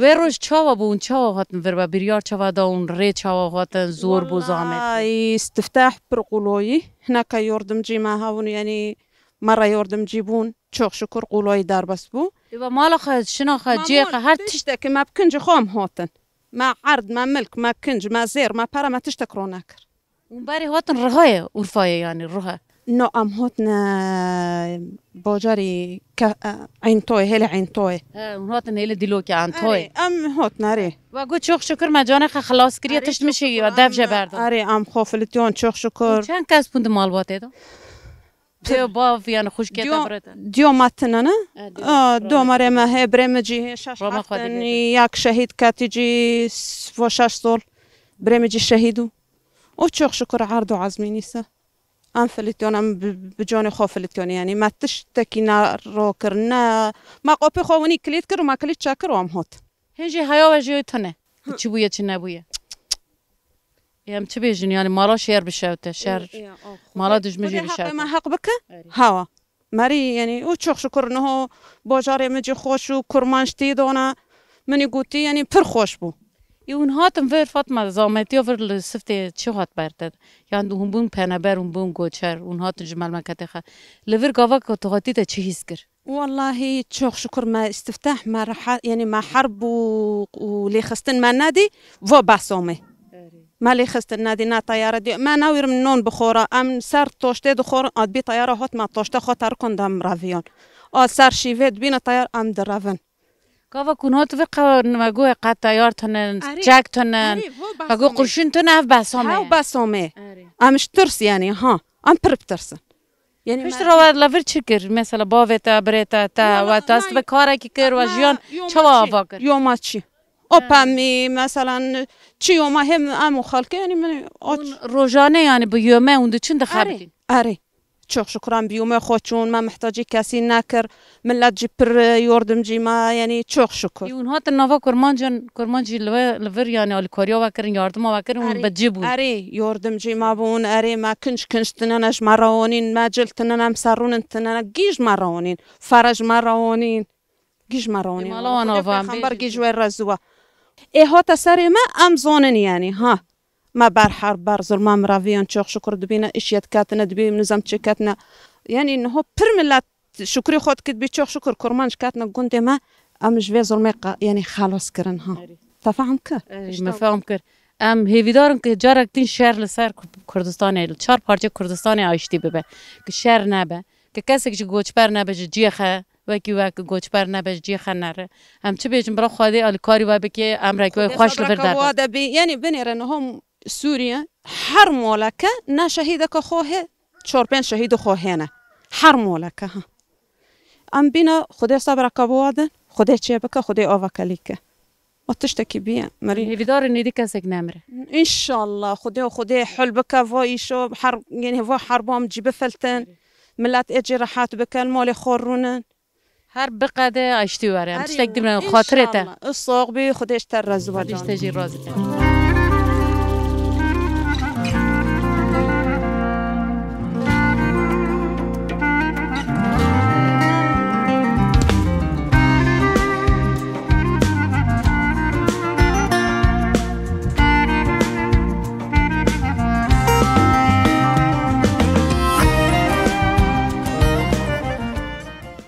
Wê roj çawa bû hûn çawa hatin vir, we biryar çawa da hûn, rê çawa hatin, zor bû, zahmet bû? Wellahî, istiftah pir qûloyî, hineka yordimcî me hebûn, yani me re yordimcî bûn. Çok şükür qûloyî derbas bû. Ê, we mala xwe, şina xwe, cihê xwe, her tişt. Tiştekî me bi kincî xwe em hatin. Me erd, me milk, me kinc, me zêr, me pere, me tiştek ro nekir. Hûn berê hatin Rihayê, Urfayê, yani Rihe? No, em hatine bajarî ke-, e, Eyntoyê, hêlê Eyntoyê. He, hûn hatin hêlê Dîlokê, Entoyê. Erê, em hatine, erê. We got, çok şükür me canê xwe xilas kiriye, tişt mişî we dev jê berdan. Erê, em xwe filitiyan, çok şükür. Çend kes bûn di malbatê de? Tê bav, yani xwişkê te, birê te? Diyo me tine ne? E, diyo. A, diyo me rê me hê, birê mi cî hê şeş heft tenî, yak şehîd ketî cî s-, vo şeş sol. Birê mi cî şehîd û. O çok şükür erd û ezmînî se. Em filîtyon, em bi, bi canê xwe filîtyon, yani me tiştekî ne ro kir, ne me qopê xwe winî kilît kir û me kilît çekir û em hot. Hên jî heya we jê tune. Çi bûye, çi nebûye. Ê, em çi bêjin, yani mala şer bişewte, şer. Ê, ê, ax. Mala dijmin jê bişewte. Xwedê heqê me heq bike. Erê. Hawa. Merî, yani, û çok şükür niho bajarê min cî xweş û kurmanc tî dona. Minî gotî, yani, pir xweş bû. Ê, hûn hatin vir, Fatma, zametiya vir li siftê çi hat ber te? Yani, hûn bûn peneber, hûn bûn goçer, hûn hatin ji memleketê xwe. Li vir gava ku tu hatî te çi hîs kir? Wellahî, çok şükür me istiftah, me reha-, yani me herb û, û lêxistin me nedî, va behsa me. Erê. Me lêxistin nedî, ne teyare dî. Me newîrim non bixora, em ser toştê dixorin, a dibî teyara hot me toşte xwe terikon dem reviyan. A ser şîvê dibîne teyar em direvin. Gava ku hûn hat vir qe-, me goye qe teyar tinin, çek tinin. Erê, va behsa me. Me go qurşun tune ev behsa me. Hew behsa me. Erê. Em ji tirs yani, ha. Em pir bitirsin. Yani pişt re we li vir çi kir? Mesela bavê te, birê te, te, we dest bi karekî kir, we jiyan çawa ava kir? Yoma çi? O pemî, mesela çi yoma hem em û xelkê, yani min aç. Hûn rojane yani bi yome hûn diçin dixebitin? Erê. Çok şükür em bi yome xwe çûn, me mihtacî kesî nekir. Millet jî pir yordimcî me, yani çok şükür. Hûn hatin nava kurmancan, kurmancî li we, li vir yani alîkariya we kirin, yardima we kirin, hûn bi cî bûn. Erê, yordimcî me bûn, erê me kinc kinc tinene ji me re onîn, me cil tinene, em serûnin tinene, gîj me re onîn, fere ji me re onîn, gîj me re onîn. Mala wan ava em bêjin. Pêxember gîj wê re ziwa. Ê hate serê me, em zonin yani, ha. Me ber herb, ber zulma miraviyan çok şükür dibîne, iş yê diketine, dibî nizam çêketine. Yani niho pir millet şukrî xwe dikit bî, çok şükür kurmanc ketine gundê me, em ji vê zulmê qa-, yani xelas kirin ha. Erê. Te fehm kir? Erê, me fehm kir. Em hêvîdar in ku carek din şer li ser Ku-, Kurdistanê, li çar parçe Kurdistanê aştî bibe. Ku şer nebe. Ku kesek ji koçber nebe ji cihê xwe, wekî we ku koçber nebe ji cihê xwe nere. Em çi bêjin, bila Xwedê alîkarî we bike, emrek we Xwedê xweş li vir sabireke derbe. Wa de bî. Yanî binêre niha Sûriye her moleke ne şehîdeke xwe hê, çar pênc şehîdê xwe hêne. Her moleke ha. Em bîne Xwedê sabireke bi wa din, Xwedê çê bike, Xwedê aveke lî ke. Ma tiştekî bîye, merî. Hêvîdar in êdî kesek nemire. Înşallah, Xwedê, Xwedê hul bike va îşo, her, yanî va herba em cî bifiltin. Milet ê cî rehet bike, li malê xwe rûnin. Her biqede aştî were. Em tiştek dimre xatirê te. Înşallah. Sox bî, Xwedê ji te razî be. Xwedê ji te jî razî be.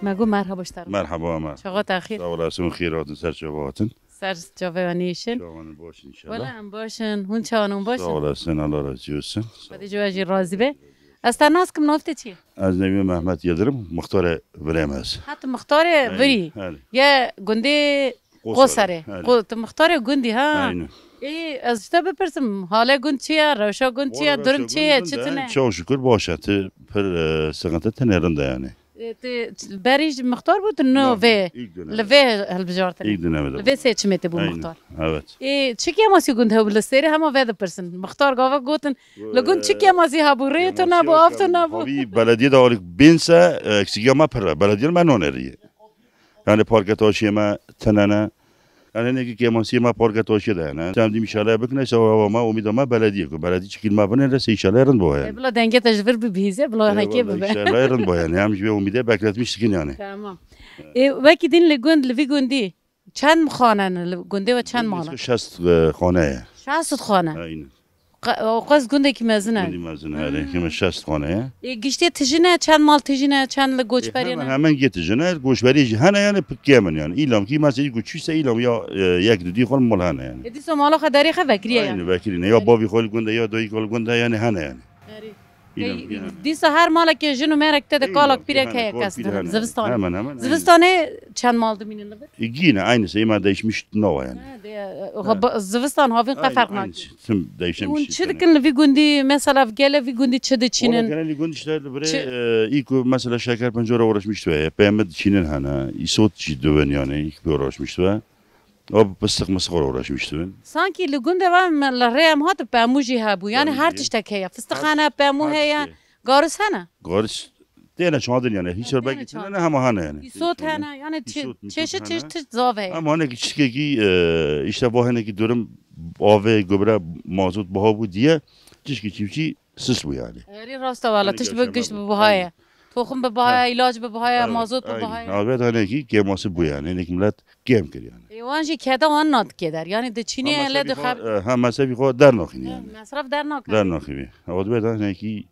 Me got merhaba ji te re. Merhaba, merhaba. Çawa te xêr? Sağ olasın, xêr hatin, ser çava hatin. Ser çavê we nêşin. Çawan baş inşallah. Wele em baş in. Hûn çawan, hûn baş in? Sağ olasın, Allah razı olsun. Xwedê ji we jî razî be. Ez te nas kim, nav te çi ye? Ez nevî Mehmet Yildirim, muxtarê virê me ez. Ha, tu muxtarê virî. Aynen. Ye gundê Qoserê. Aynen. Qo-, tu muxtarê gundî, ha? Aynen. Ê, ez ji te bipirsim, halê gund çi ye, rewşa gund çi ye, durum çi ye, çi tune? Çok şükür baş e. Tu pir, e, sıkıntı tene rind e yani. E, tu berî jî muxtar bû, tu no vê, li vê hilbijartinê. Li vê seçimê tu bû muxtar. Evet. Ê, çi kemasî gund hebû li Sêrê hema vê dipirsin. Muxtar gava gotin, li gund çi kemasî hebû, rê tu nebû, av tu nebû. Havî belediye de alîk bênse, e, eksigiya me pir e. Belediye me noneriye. Yani parke taşiyê me tene ne. Yani hinekî kêmasiyê me parke taşiyê de hene. Em dî mîşaleyê bikine, şewa hewa me, umîda me belediye ku belediye çikîl me binêre, sê mîşaleyê rind bo yani. E, bila dengê te ji vir bibihîze, bila hinekê bibe. Mîşaleyê rind bo yani. Em ji vê umîdê bekletmiş dikin yani. Tamam. E, wekî din li gund, li vî gundî çend xane ne? Li gundê we çend mal e? Şest, e, xane ye. Şest xane? Aynen. Qe-, o qas gundekî mezin e. Gundî mezin e, erê. Kîme şest xane ye. Ê, giştê tijî ne, çend mal tijî ne, çend li goçberî ne? Hemen, hemen gê tijî ne, goçberî jî hene yani, pik kêm in yani. Îlam kî mesela ku çûse îlam ya, e, yek du dî xwe mal hene yani. Ê, dîsa mala xwe derê xwe vekiriye yani. Aynı vekirî ne. Ya bavî xwe li gund e, ya dayî xwe li gund e yani, hene yani. Erê. Îlam kî hene. Dîsa her malekê jin û mêrek te de, kalak pîrek hene, heye kes. Zivistanê. Hemen hemen. Zivistanê çend mal dimînin li vir? E, gîne, aynı şey, ma değişmiş nava yani. Ha, de, e, ha, ba-, zivistan havîn qe ferq nake. Aynı şey. Tim değişen bir şey. Hûn çi dikin li vî gundî, mesela, ev gele vî gundî çi diçînin? Valla gele vî gundî işte li virê, e, î ku mesela şeker pencora uğraşmış ve, peyme diçînin hene, îsot jî dibin yani, î ku uğraşmış ve. O pistik misik uğraşmış dibin. Sanki li gundê ve me, li rê em hatin pemû jî hebû. Yani her tiştek heye. Fistik hene, pemû heye, garis hene. Garis têne çandin yani. Hiç belki têne ne hema hene yani. Îsot hene, yani çeşit çeşit zaf heye. Ama hanekî çişkekî, e, işte bu hanekî durum avê, gübre, mazot baha bû diye çişkî çiftçi sis bû yani. Erê rast e wala, tişt bi gişt bi buha ye. Toxum bi buha ye, îlac bi buha ye, mazot bi buha ye. Avê hanekî kêmasî bû yani. Hinekî millet kêm kir yani. Ê, wan jî keda wan nadikê der. Yani diçînê hele dixeb. Ha, mesrefî xwe dernaxîn yani. Mesref dernakin. Dernaxî. Ew dibe de hinekî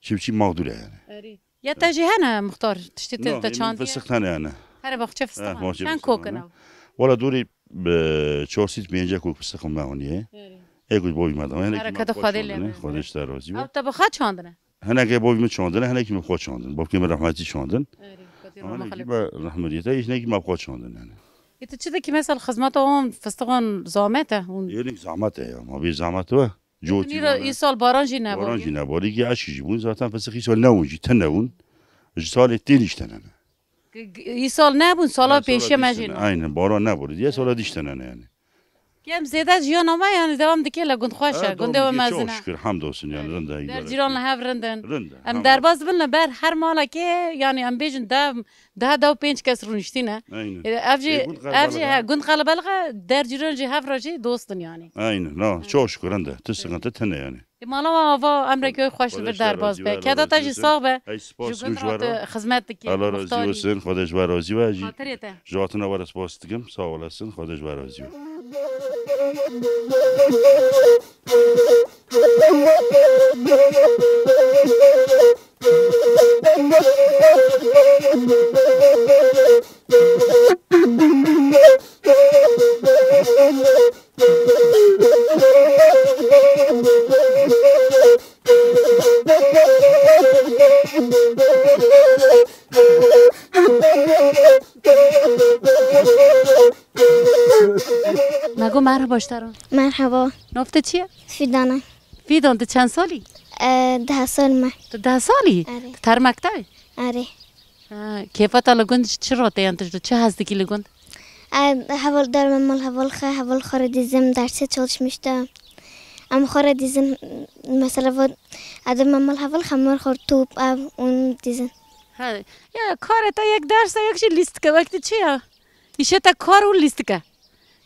çiftçi mağdur e yani. Erê. Ya te jî hene muxtar, tiştê te, te çandiye? Fıstık tane yani. Here baxçe fıstık hene. Çend kok in ew? Wala dorî çar sed pêncî kok fıstık me haniye. Ê ku bavî me da. Bereketa Xwedê lê be. Xwedê ji te razî be. Ew te bi xwe çandine? Hinekê bavî min çandine, hinekî min bi xwe çandin. Bavkê min rehmetî çandin. Hinekî me rehmetî te, hinekî me bi xwe çandin yani. Ê, tu çi dikî mesela xizmeta wan fistiqan zahmet e? Hûn... Yê, hinekî zahmet e ya. Ma bê zahmet we. Îsal baran jî nebû. Baran jî nebû. Lîkî eşkî jî bûn. Zaten fistix îsal newin jî, tune bûn. Ji salê têlî ji tenene. Îsal nebûn, sala pêşiya me jî ne. Aynen, baran nebû. Diye sala dî ji tenene yani. Kem zêde jiyana me yani devam dike le gund xweş e, gundê we mezin e. Çok şükür, hamdolsun yani, rind e. Der cîran li hev rind in. Rind e. Em derbas dibin li ber her malekê yani em bêjin dev Daha da pênc kes rûniştî ne. Aynen. E, ev jî, ev jî, he, gund qelebelix e, der cîran jî hev re jî dost in yani. Aynen, ha, çok şükür, hende. Tu sıkıntı tene yani. E, mala we ava emrekê we xweş li vir derbas be. Keda te jî sax be. Ji gund re tu xizmet dikî. Allah razî olsun, Xwedê ji we razî be. Xatirê te. Ji hatina we re spas dikim. Sağ olasın, Xwedê ji we razî be. Merhaba ji te re. Merhaba. Nav te çi ye? Fîdan e. Fîdan, tu çend salî? E, deh sal me. Tu deh salî? Erê. Tu tev mektebê? Erê. Ha, kêfa te li gund çi rate yan tu ji çi hez dikî li gund? E, heval derim, mal heval xwe, heval xwe re dizim, derse çalışmıştım. Em xwe re dizin, mesela, vo, edin me mal heval xemar xwe top ev un dizin. Ha, ya, karê te yek dersa yek jî lîstik e, wek tu çi ya? Îşê te kar û lîstik e.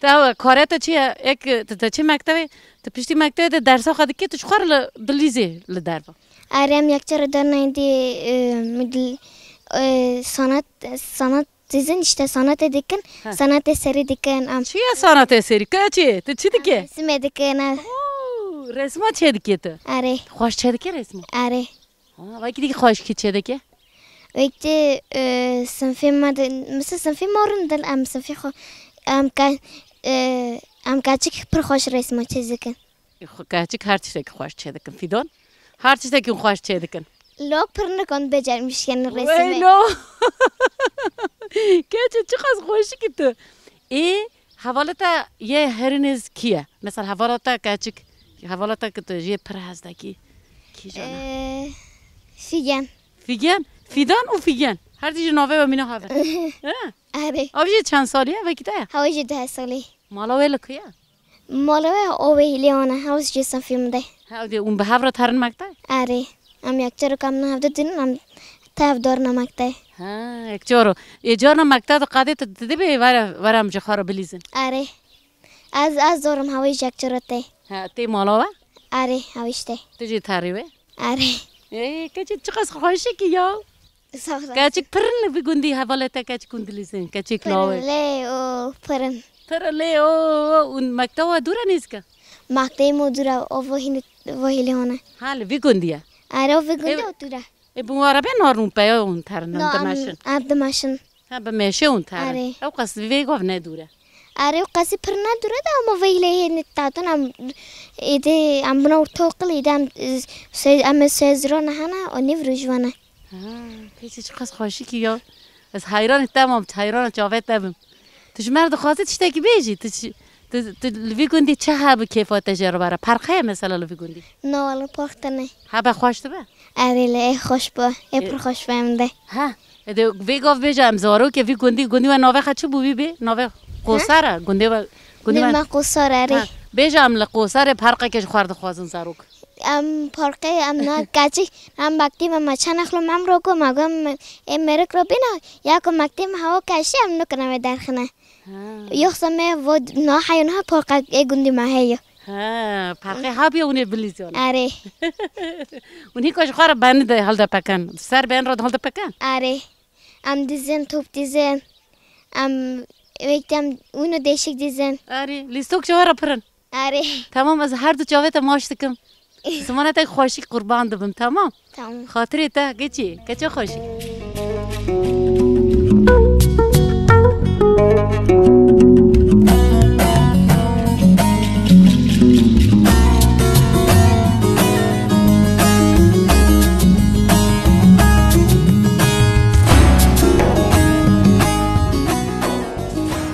Te ew karê te çi ye? Yek tu, te çi mektebê, tu piştî mektebê de dersa xwe dikî, tu ji xwe re li, dilîzê li derve. Erê, em yek cara dar neyndî, e, midil, e, sanat, sanat dizin, işte sanatê dikin, Ha. sanatê serî dikin. Em Çi ye sanatê serî? Keçê, tu çi dikî? Resimê dikin, ev. Oo, resma çê dikî tu? Erê. Xweş çê dikî resma? Erê. Ha, wekî dî xweşikî çê dikî? Wekî, e, sinfê me de, mesela sinfê me rind in, em sinfê xwe, em ke-, e, em keçik pir xweş resma çê dikin. Xwe keçik her tiştekî xweş çê dikin. Fîdan, her tiştekî xweş çê dikin. Lok pir nikan becermişken Wey resimê. no! Keçê çiqas xweşikî tu. Ê, hevala te yê herî nêz kî ye? Mesela hevala te keçik, hevala te ki tu jê pir hez dekî. Kîjan e? Ee, Figen. Figen? Fîdan û Figen. Her tî ji navê we mîna have. He? Erê. Ew jî çend salî ye? Vekî te ye? Ew jî deh salî. Mala wê li ku ye? Mala wê Ovehîlê wan e, ew jî sinfê min de. Ha, ew dê hûn bi hev re terin mekteb? Erê. Em yek carok em niha hevdî dînin, em tev dorna mekteb. Ha, yek caro. Ê carna mekteb de qadê tu dibê were, were em ji xwe re bilîzin? Erê. Ez, ez zorim hewî ji yek caro tê. Ha, tê mala we? Erê, hewî jî tê. Tu jî terî wê? Erê. Ê, keçik çiqas xweşikî ya. Sax, sax. Keçik pir in li vî gundî, hevalê te keçik hûn dilîzin, keçik lawê. Pir in lê û pir in. Pir in lê û, û, û mekteba dûr e nêzîk e? Mektebê me dûr e, o vohînê, vohîlê hone. Ha, li vî gundî ye? Erê, o vî gundî Ev- o dûr e. Ê, bi wan re bê narin û peya hûn terin, No, em em, dimeşin. em dimeşin. Ha, bi meşê hûn terin. Erê. Ew qas vê gov ne dûr e. Erê, ew qasî pir ne dûr e de, ama vê hîlê hê ne tatin, em, êdî em bina ortaokul, êdî em, e, se-, em ê sezra nehene, o nêv rojvane. Ha, keçê çiqas xweşikî ya. Ez heyranê te mam, heyrana çavê te bim. Tu ji me re dixwazî tiştekî bêjî? Tu çi, tu, tu li vî gundî çi hebe kêfa te jê re bare? Perqe ye mesela li vî gundî? Na, wele park tune. Hebe xweş dibe? Erê, lê ê xweş be, ê Ê- pir xweş be em de. Ha, ê de vê gav bêje em zarokê vî gundî, gundî we navê xwe çi bû vî bê? Navê Qosar e, gundê we, gundê Nê we me Qosar erê. Ha, bêje em li Qosarê parkeke ji xwe re dixwazin zarok. Em parkê, em na keçik, em mektê me, me çend xlo me em roko, me gom ê mêrik ro bîna, ya ku mektê me hewa keşî em nikine wê derxine. Ha. Yoksa me vo na heyo niha parka ê gundî me heye. Ha, parkê habiye hûn ê bilîzyon. Erê. Hûn hîka ji xwe re ben de hilde pekan. Ser ben re hilde pekan. Erê. Em dizin, top dizin. Em wek dem ûno değişik dizin. Erê, lîstok ji we re pir in. Erê. Tamam, ez her du çavê te maç dikim. Zimanê te xweşik qurban dibim, tamam? Tamam. Xatirê te, keçê, keçê xweşik.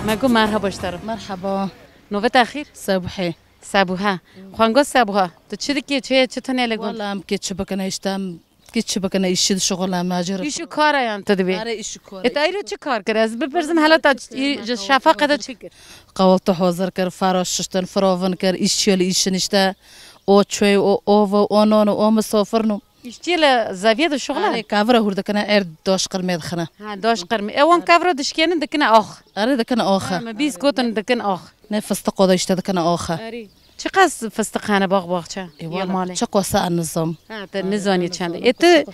Me got merhaba ji te re. Merhaba. Navê te xêr? Sebûhe. Sebûhe. Xwengo Sebûhe. Tu çi dikî? Çi ye? Çi tune li gund? Wala em kê çi bikine işte em kê çi bikine îşî dişixulin em nacirin. Îş û kara yan tu dibê? Are îş û kara. E, te îro çi kar kir? Ez bipirsim hela te ji şefaqe de çi kir? Qewaltî hazir kir, fera şiştin, firavin kir, îşçiyê li îşin işte. O çöy, o ov, o non, o misafirno. Îşçiyê li zeviyê dişuxulin? Erê, kavira hûr dikine, er daş qirmê dixine. Ha, daş qirmê. Ewan kavira dişkênin dikine ax. Erê, dikine ax. Ha, me bîst gotin dikin ax. Ne fistiqo de işte dikine ax. Erê. Çiqas fistiq hene bax baxçe? E, ya wala, malê? Çiqas e nizam. Ha, te nizanî çend. E, tu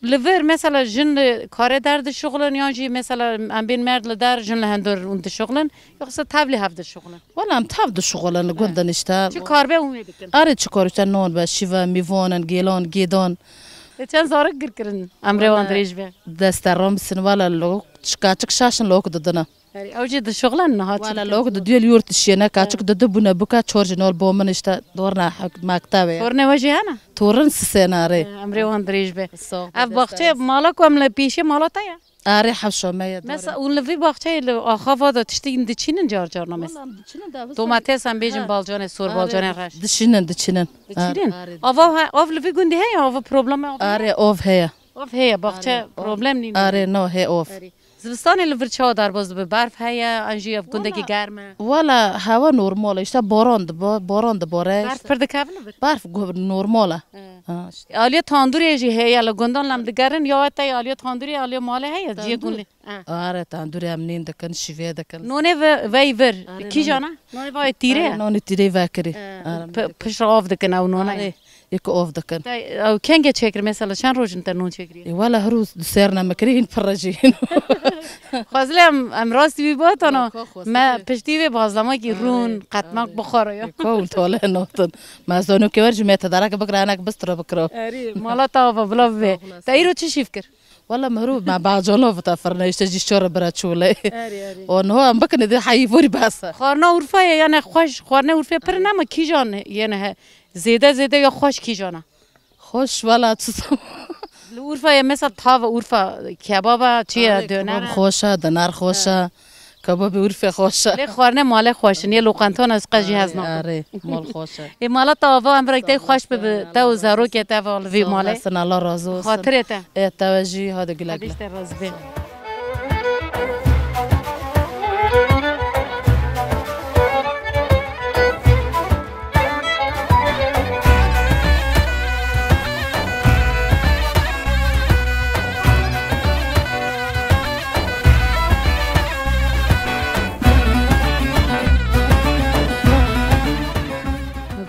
li vir mesela jin li karê der dişuxulin yan jî mesela em bên merd li der jin li hundir hûn dişuxulin? Yoksa tev li hev dişuxulin? Wala em tev dişuxulin, li gund in işte. Çi kar be hûn ê dikin? Erê çi kar işte non be, şîve, mîvan in, gêlan, gêdan. Te çend zarok gir kirin? Emrê wan dirêj be. Deste ram bisin wala lo, çi keçik şaş in lok didine. Erê, ew jî dişuxulin niha çi dikin? Wala lok di duyê li yurt dişiyene, keçik didi bûne bika çor jî nol bo min işte dorna hek-, mektebê. Tornê we jî hene? Torin sisêne erê. Emrê wan dirêj be. Sağ ol, deste rast. Ev baxçe mala ku em li pêşê mala te ye? Erê, hewşa me ye. Mesela, û li vî baxçeyê li axava de tiştî diçînin car carna mesela. Wala, em diçînin de, wisa Domates em bêjin, he, balcanê sor, erê, balcanê reş. Diçînin, diçînin. Diçînin? Erê, erê. Ava he-, av li vî gundî heye, ava problema avê? Erê, av heye. Av heye, baxçe, erê, av, problem nîne. Erê, no, hê av. Erê. Zivistanê li vir çawa derbas dibe? Berf heye, an jî ev gundekî germ e? Wala, hewa normal e, işte baran diba-, baran dibare, işte. Berf pir dikevin li vir? Berf gu-, normal e. He. Ha, işte. Aliyê tandurê jî heye, li gundan lem digerin, ya te aliyê tandurê, aliyê malê heye, ciyê gundê. He. Are, tandurê em nîn dikin, şîvê dikin. Nonê ve, vey vir. Are, kîjan e? Nonê vayê tîrê ye? Are, nonê tîrê vekirî. He. Are, p-, pişt re av dikin ew nonê. Are. Yek ov dikin. Te, ew kengê çêkir, mesela çend roj in te non çêkiriye? E, wala her roj du ser ne mekirî, hîn pir re jî hîn. Xwezile em, em rastî wî bihatana. Ka, ka, xwezile. Me piştî vê bazlamekî, erê, rûn, qetmek, erê, bixwara ya. E, ka hûn tole notin. Me zonokê wer jî me tedarek bikira, enek bistira bikira. Erê, mala te ava bila bibe. Sağ olasın. Te îro çi şîv kir? Wala merû me bacana vita firne, işte jî çore bira çûle. Erê, erê. O niho em bikine de heyî vorî bes e. Xwarina Urfayê yani xweş, xwarina Urfê pir, erê, nema kîjan yani he. Zêde zêde ya xweş kîjan e? Xweş, wala çi zam- Li Urfayê mesela tav Urfa kebaba çi ye, erê, döner kebab e? Xweş e, döner xweş e. He. Kebabê Urfê xweş e. Lê xwarine malê xweş in. Yê loqentan ez qe jî hez nakim. Erê, erê, mal xweş e. Ê mala te ava em rek te xweş bibe, te û zarokê te va li vî malê. Sağ olasın, Allah razı olsun. Xatirê te. Ê te ve jî, hadi güle güle. Hadi işte razı be.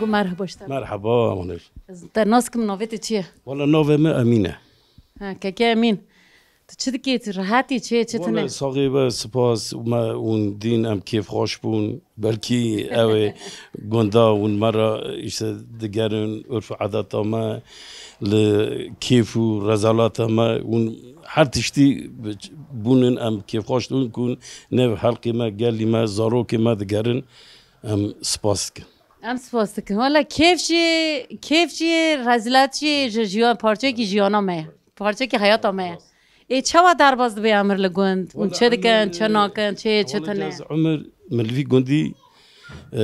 Merhaba, işte. Merhaba, Maneş. Ez te nas kim, navê te çi ye? Wala navê me Emîn e. Ha, keke Emîn. Tu çi dikî? Tu rehet î? Çi, çi tune? Wala saxî be, spas, me hûn dîn, em kêfxweş bûn. Belkî ew ê gunda hûn me re, işte, digerin, urf û edeta me, li kêf û rezalata me, hûn her tiştî bûnin, em kêfxweş dibin ku hûn nêv helqê me, gelî me, zarokê me digerin, em spas dikin. Em spas dikin. Wala kêf jî, kêf jî, rezilat jî ji jiyan, parçeyekî jiyana me ye. Parçekî heyata me ye. Ê, çawa derbas dibe emir li gund? Hûn çi dikin, çi nakin, çi, çi tune? Ez Umir, min li vî gundî, e,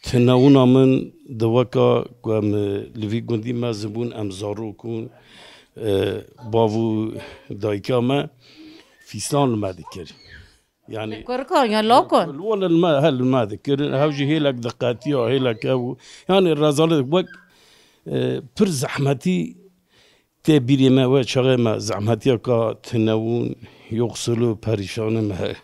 tinewûna min di weka ku em, e, li vî gundî mezin bûn, em zarok bûn, e, bav û dayika me fîstan li me dikir. Yani, li kurikan ya law kon? Li, li, li me, he, li me dikirin. Hev jî hêlek diqetiya, hêlek ew. Yani, rezalet wek, e, pir zehmetî tê bîrê me, we çaxê me zehmetiyeka tinewûn, yoxsul û perîşanê me heye.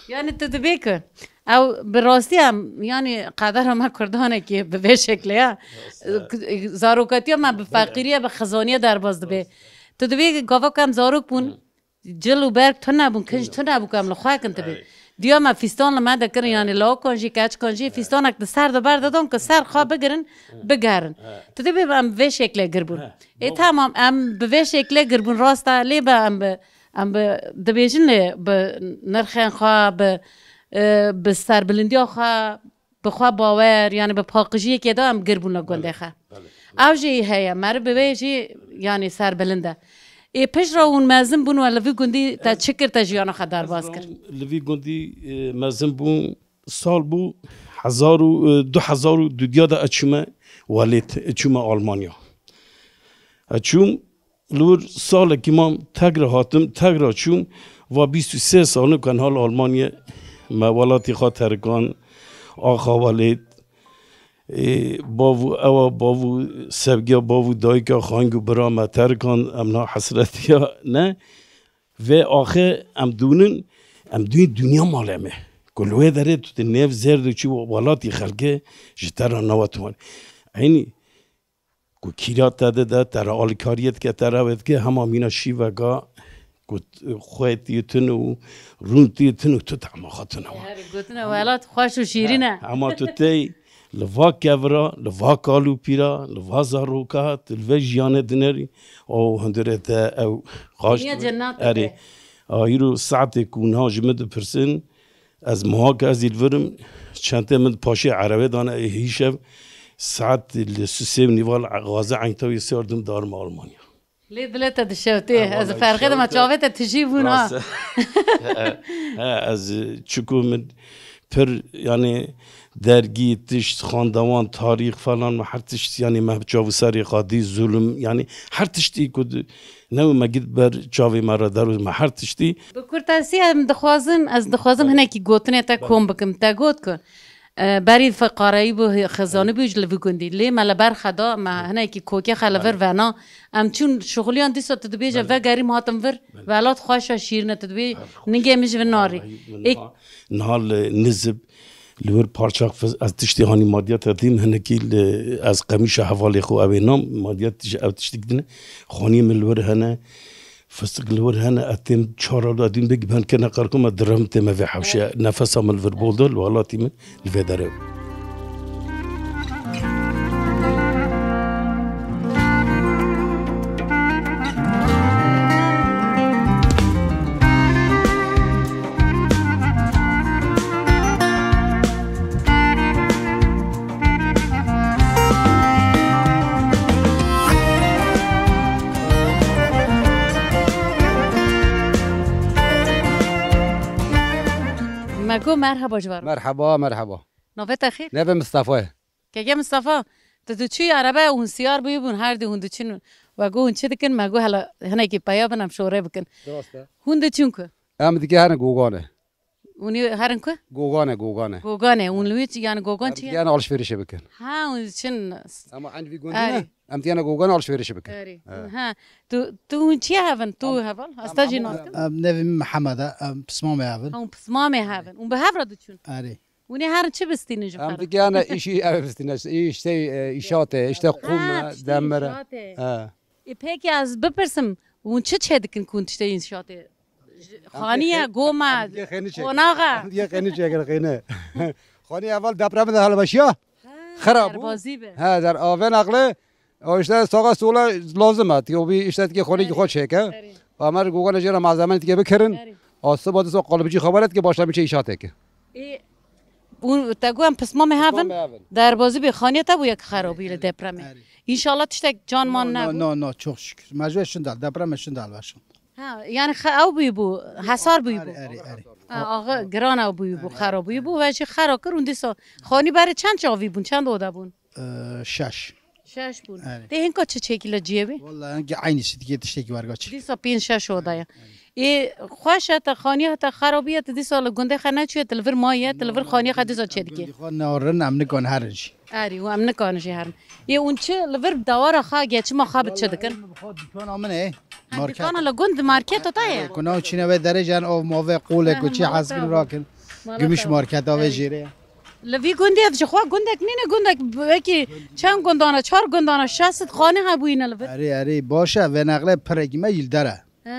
Yani, tu dibê ku ew bi rastî em, yani, qedera me kurdanekî bi vê şeklê ye. Rast e. Zarokatiya me bi feqîriye, bi xizaniye derbas dibe. Rast e. Tu dibê gava ku em zarok bûn, hı. Cil û berg tune bûn, kinc tune bû ku em li xwe kin tibê. Ey. Diya me fîstan li me dikirin, ey, yanî lawikan jî, keçikan jî, ey, fîstanek di ser de ber didon ku ser xwe bigirin, ey, bigerin. Ey. Tu dibê em bi vê şeklê gir bûn. Ey. Ê, tamam, em bi vê şeklê gir bûn, rast e, lê be em bi, em bi, dibêjin lê bi nirxên xwe, bi, e, bi serbilindiya xwe, bi xwe bawer, yani bi paqijiyekê de em gir bûn li gundê xwe. Belê, belê. Ew jî heye, meriv bi wê jî, yani serbilind e. Ê, pişt re hûn mezin bûn we li vî gundî te çi kir, te jiyana xwe derbas kir? Ez li vî gundî, e, mezin bûm, sal bû hezar û, e, du hezar û dudiya de ez çûme welêt, çûme Almanya. Ez çûm, Li wir salekî mam, tek re hatim, tek re çûm, va bîst û sê sal in ku hal Almanyê me welatî xwe terikan, axa welêt, ê, bav û ewa, bav û sevgiya bav û dayika, xang û bira me terikan, em na hesretiya ne. Vê axê em dûnin, em dûyî dinya malê me. Ku li wê derê tu di nêv zêr de çû welatî xelkê ji te re nawe tuwan. Eynî ku kîra te dide, te re alîkariyê dike, te re wê dike, hema mîna şîveka ku t-, xwê tê tune û rûn tê tune û tu tehma xwe tune wa. Her gotine welat xweş û şîrîn e. He, hema tu tey li va kevira, li va kal û pîra, li va zaroka, tu li vê jiyanê dinerî, o hundirê te ew xaş. Dinya cennat e. Erê. A, îro saetê ku niha ji min dipirsin, Ez muhak ez î li vir im, çentê min paşê erebê dane, ê hîşev saet li sê û nîval Gazi Eynî Tawî sê ardim darime Almanya. Lê dilê te dişewtê. Ha, ez ferqê dime, çavê te tijî bûn ha. Rast. He, ez çiku min pir, yani, dergî, tişt, xandewan, tarîx falan, me her tişt, yani, me çav û serê xwe dî, zulm, yani, her tiştî ku di-, ne me gid ber çavê me re derû, me her tiştî. Bi kurtesî em dixwazin, ez dixwazim hinekî gotinê te kom bikim. Te got ku, e, berî feqareyî bû, xizanî bû ji li vî gundî. Lê me li ber xwe da, me hinekî kokê xwe li vir vena. Em çûn şixuliyan dîsa tu dibêje vegerîm hatim vir. Welat xweş e, şîrin e, tu dibê ningê min ji vir narî. Ê, niha li Nizib li wir parçak fiz, ez tiştê hanî madiyat dîm, hinekî li ez qemîşa hevalê xwe ew ê nam, madiyat tij-, ev tiştik din. Xaniyê min li wir hene, fistik li wir hene, ez têm çar ew da dîm bêk ben kene qerko me direm tême vê hewşe. Nefesa min li vir bol da, li welatî min li vê derê. Me got merheba ji we re. Merheba, merheba. Navê te xêr? Navê Mistefa ye. Keke Mistefa, tu diçûyî erebe hûn siyar bûyîbûn, her du hûn diçin, we got hûn çi dikin, me got hela hinekî peya bin em şorê bikin. Rast e. Hûn diçin ku? Em dike herin Gogane. Hûn ê herin ku? Gogane, Gogane. Gogane, hûn li wî çi, yani Gogan çi ye? Em dike herin alışverişe bikin. Ha, hûn diçin. Ama eyn vî gundî ne? Em dike herin Gogane alışverişe bikin. Erê. Ha, tu, tu hûn çi ye hevin? Tu heval? Hasta jî nakin? Em nevî min Mihemed e, em pismamê hevin. Ha, hûn pismamê hevin. Hûn bi hev re diçûn? Erê. Hûn ê herin çi bistînin ji xwe re? Em digihane îşî ev bistîne, îşte, e, îşatê, îşte qûm e, demir e. Ha, îşatê. He. Ê, peki ez bipirsim, hûn çi çêdikin ku hûn tiştê înşatê? Xaniye, goma, qonaxa? Em diye xêni çêkin, xêni. Xaniye heval depremê de helweşiya. Xera bû. Derbazî be. He, der avê neqle, o işte sağa sola lazim e. Tiyo bir işte ki xonî xwe çêke. Erê. Amer Gogane jê re malzeme tiye bikirin. Erê. Asiba disa qalibicî xeber et ki başlamışe îşateke. Ê, û te got em pismamê hevin, derbazî bê, xaniya te bûye ki xerabî li depremê. Erê. Înşallah tiştek can man nebû. No, no, no, çok şükür. Mecbur şindal, depremê şindal veşin. Ha, yani xe-, ew bûyî bû, hesar bûyî bû. Erê, erê, erê. Ha, axa giran ew bûyî bû, xera bûyî bû, ve jî xera kir û dîsa xanî berê çend çavî bûn, çend oda bûn? Ee, şeş. Şeş bûn. Erê. Tê hinka çi çêkî li ciyê wî? Walla hinka eynî şî, dikê tiştekî werga çi. Dîsa pênc şeş oda ye. Ê, xweş e, te xaniya te xerabî ye, tu dîsa li gundê xwe neçûye, tu li vir maye, tu li vir xaniya xwe dîsa çêdikê. Gundê xwe narin, em nikan herin jî. Erê, û em nikarin jî herin. Ê, hûn çi li vir dewara xwe, geçima xwe bi çi dikin? Walla em bi xwe dikana min e. Ha, market. Dikana li gund, marketa te ye? Erê, kuna çîne wê derê jen av mavê qolê ku çi hez bin rakin. Gümüş marketa wê jêrê ye. Li vî gundê ev ji xwe gundek nîne, gundek wekî çend gundana, çar gundana, şeş sed xane hebûyîne li vir. Erê, erê, baş e, vê neqle pirekî me jî li der e. He.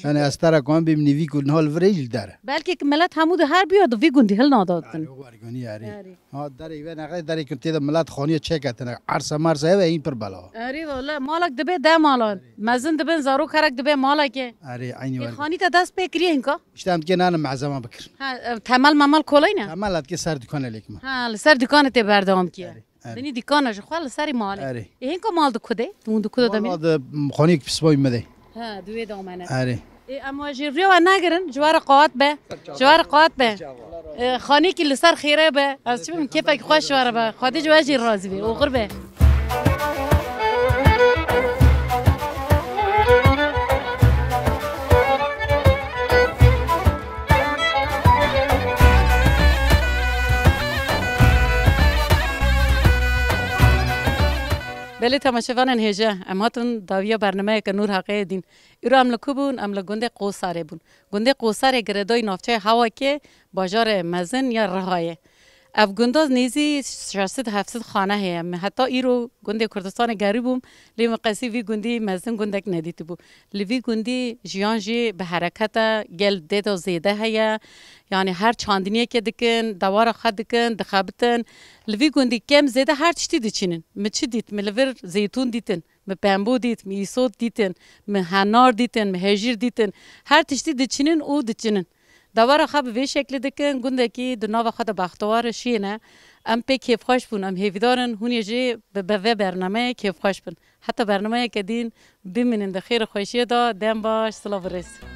Yani ez te re kan bêm nîvî ku niha li vir e jî li der e. Belkî ki milet hemû di her bûya di vî gundî hilnadatin. Erê, o wergunî erê. Erê. Ha, derê vê neqle derê ku tê de milet xaniye çêketine, erse merse heve hîn pir bela. Erê, wala malek dibe deh malan. Mezin dibin, zarok herek dibe maleke. Erê, eynî were. Xanî te dest pê kiriye hinka? İşte em dikê nane malzeme bikir. Ha, e, temel memel kolay ne? Temel dikê ser dükane lêkme. Ha, li ser dükane tê berdewam kiye. Erê, erê. Dinî dükane ji xwe li serî malê. Erê. Ê, hinka mal di ku de? Hûn di ku de demî? Mal di xaniyek pismayî me de. Ha, di wê damene. Erê. Ê, em we jî riya we negirin, ji we re qewat be. Ji we re qewat be. Ê, xaniyekî li ser xêre be. Ez çi bim, kêfek xweş ji we re be. Xwedê ji we jî razî be. Oxir be. Belê temaşevanên hêje, em hatin dawiya bernameyeke Nûr Heqeyê dîn. Îro em li ku bûn? Em li gundê Qosarê bûn. Gundê Qosarê girêdayî navçeya Hewakê, bajarê mezin ya Rihayê. Ev gunda nêzî şeş sed heft sed xane heye. Min heta îro gundê Kurdistanê gerî bûm, lê min qesî vî gundî mezin gundek nedîtibû. Li vî gundî jiyan jî bi hereket e, gel dê de zêde heye. Yanî her çandiniyekê dikin, dewara xwe dikin, dixebitin. Li vî gundî kêm zêde her tiştî diçînin. Min çi dît? Min li vir zeytûn dîtin. Mi pembo dît, mi îsot dîtin, mi henar dîtin, mi hejîr dîtin. Her tiştî diçinin û diçinin. Dewara xwe bi vê şeklî dikin, gundekî di nava xwe de bextewar e, şîn e. Em pê kêfxweş bûn, em hêvîdar in hûn ê jî bi, bi vê bernameyê kêfxweş bin. Heta bernameyeke din bimînin di xêr û xweşiyê de, dem baş, silav û rêz.